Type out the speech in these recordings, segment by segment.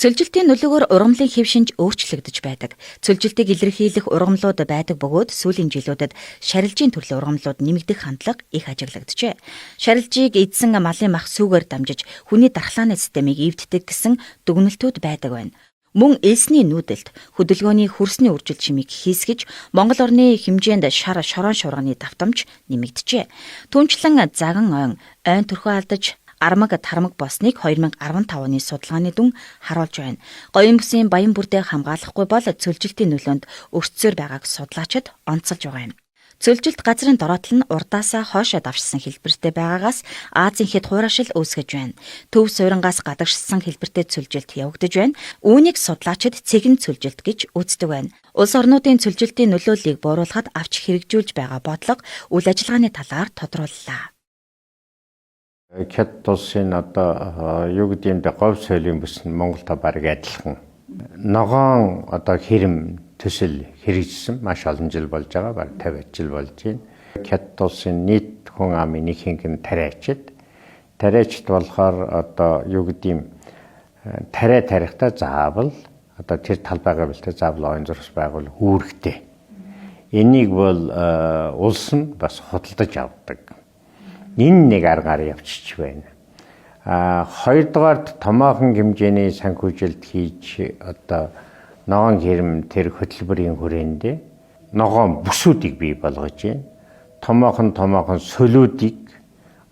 Цөлжилтийн нөлөөгөөр ургамлын хэв шинж өөрчлөгдөж байдаг. Цөлжилтийг илэрхийлэх ургамлууд байдаг бөгөөд сүүлийн жилүүдэд шарилжийн төрлийн ургамлууд нэмэгдэх хандлага их ажиглагджээ. Шарилжийг эдсэн малын мах сүүгээр дамжиж хүний дархлааны системийг эвддэг гэсэн дүгнэлтүүд байдаг байна. Мөн элсний нүүдэлт хөдөлгөөний хөрсний үржил чимийг хийсгэж Монгол орны хэмжээнд шар шорон шуурганы давтамж нэмэгджээ. Түүнчлэн заган ойн, ойн төрхөө алдаж армаг тармаг болсныг 2015 оны судалгааны дүн харуулж байна. Гоён бүсийн баян бүрдээ хамгаалахгүй бол цөлжилтийн нөлөөнд өртсөөр байгааг судлаачид онцолж байгаа юм. Цөлжилт газрын дороотол нь урдаасаа хоошоо давшсан хэлбэртэй байгаагаас Азийн хэд хуурайшил үүсгэж байна. Төв суйрангаас гадагшсан хэлбэртэй цөлжилт явагдаж байна. Үүнийг судлаачид цэгэн цөлжилт гэж үздэг байна. Улс орнуудын цөлжилтийн нөлөөллийг бууруулахад авч хэрэгжүүлж байгаа бодлого, үйл ажиллагааны талаар тодрууллаа. Хятад улсын одоо юу гэдэг юм бэ, говь соёлын бүс нь Монголтой бараг адилхан. Ногоон одоо хэрэм төсөл хэрэгжсэн маш олон жил болж байгаа, бараг 50 жил болж байна. Хятад улсын нийт хүн амын нэг ихэнх нь тариачид. Тариачид болохоор одоо юу гэдэг юм, тариа тарихдаа заавал одоо тэр талбайгаа бэлтээ заавал оюун зурс байгуул үүрэгтэй. Энийг бол улс нь бас худалдаж авдаг. Энэ нэг аргаар явчих байна. Хоёрдугаарт томоохон хэмжээний санхүүжилт хийж одоо ногоон хэрэм тэр хөтөлбөрийн хүрээндээ ногоон бүсүүдийг бий болгож байна. Томоохон томоохон сөлүүдийг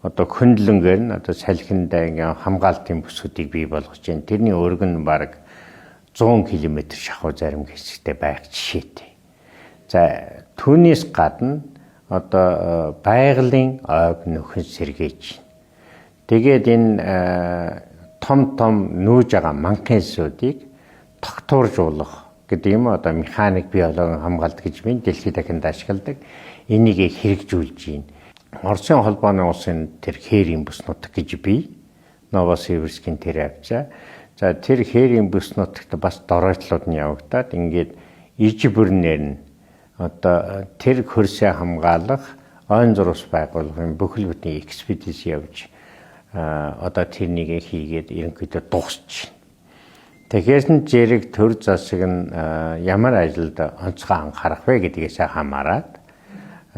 одоо хөндлөнгээр нь одоо салхиндаа ингээ хамгаалтын бүсүүдийг бий болгож байна. Тэрний өргөн нь бараг 100 км шахуу зарим хэсэгтээ байх жишээтэй. За, түүнээс гадна одоо байгалийн ойг нөхөн сэргээж. Тэгээд энэ том том нүүж байгаа манхын элсүүдийг тогтууржуулах гэдэг юм, одоо механик, биологийн хамгаалт гэж би дэлхийд дахинд ашигладаг. Энийг хэрэгжүүлж байна. Оросын холбооны улсын тэр хээрийн бүс нутаг гэж бий. Новосибирскийн тэр хавьцаа. За, тэр хээрийн бүс нутагт бас доройтлууд нь явагдаад ингээд иж бүрнээр нь одоо тэр хөрсөө хамгаалах ойн зурус байгууллагын бүхэл бүтэн экспедиц явж одоо тэрнийг хийгээд ерөнхийдөө дуусч. Тэгэхээр нь зэрэг төр засаг нь ямар ажилд онцгой анхаарах вэ гэдгээс хамаарат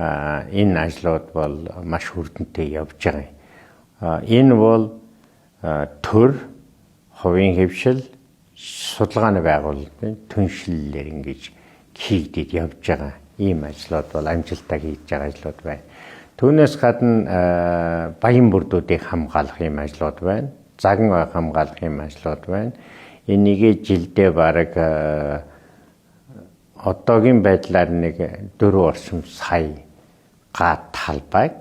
энэ ажлууд бол маш үр дүнтэй явж байгаа юм. Энэ бол төр, хувийн хэвшил, судалгааны байгууллагын түншлэлээр ингэж хийгдээд явж байгаа ийм ажлууд бол амжилттай хийж байгаа ажлууд байна. Түүнээс гадна баян бүрдүүдийг хамгаалах ийм ажлууд байна. Заган ой хамгаалах ийм ажлууд байна. Энийгээ жилдээ бараг одоогийн байдлаар нэг 4 орчим сая га талбайг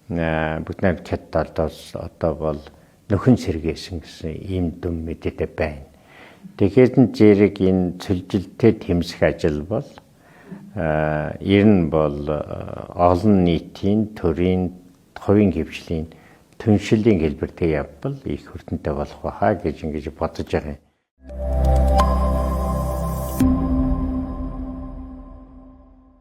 бүгд найрамдах Хятадд одоо бол нөхөн сэргээсэн гэсэн ийм дүн мэдээтэй байна. Тэгэхээр нь зэрэг энэ цөлжилттэй тэмсэх ажил бол ер нь бол олон нийтийн, төрийн, хувийн хэвшлийн түншлэлийн хэлбэртэй явбал их үр дүнтэй болох байхаа гэж ингэж бодож байгаа юм.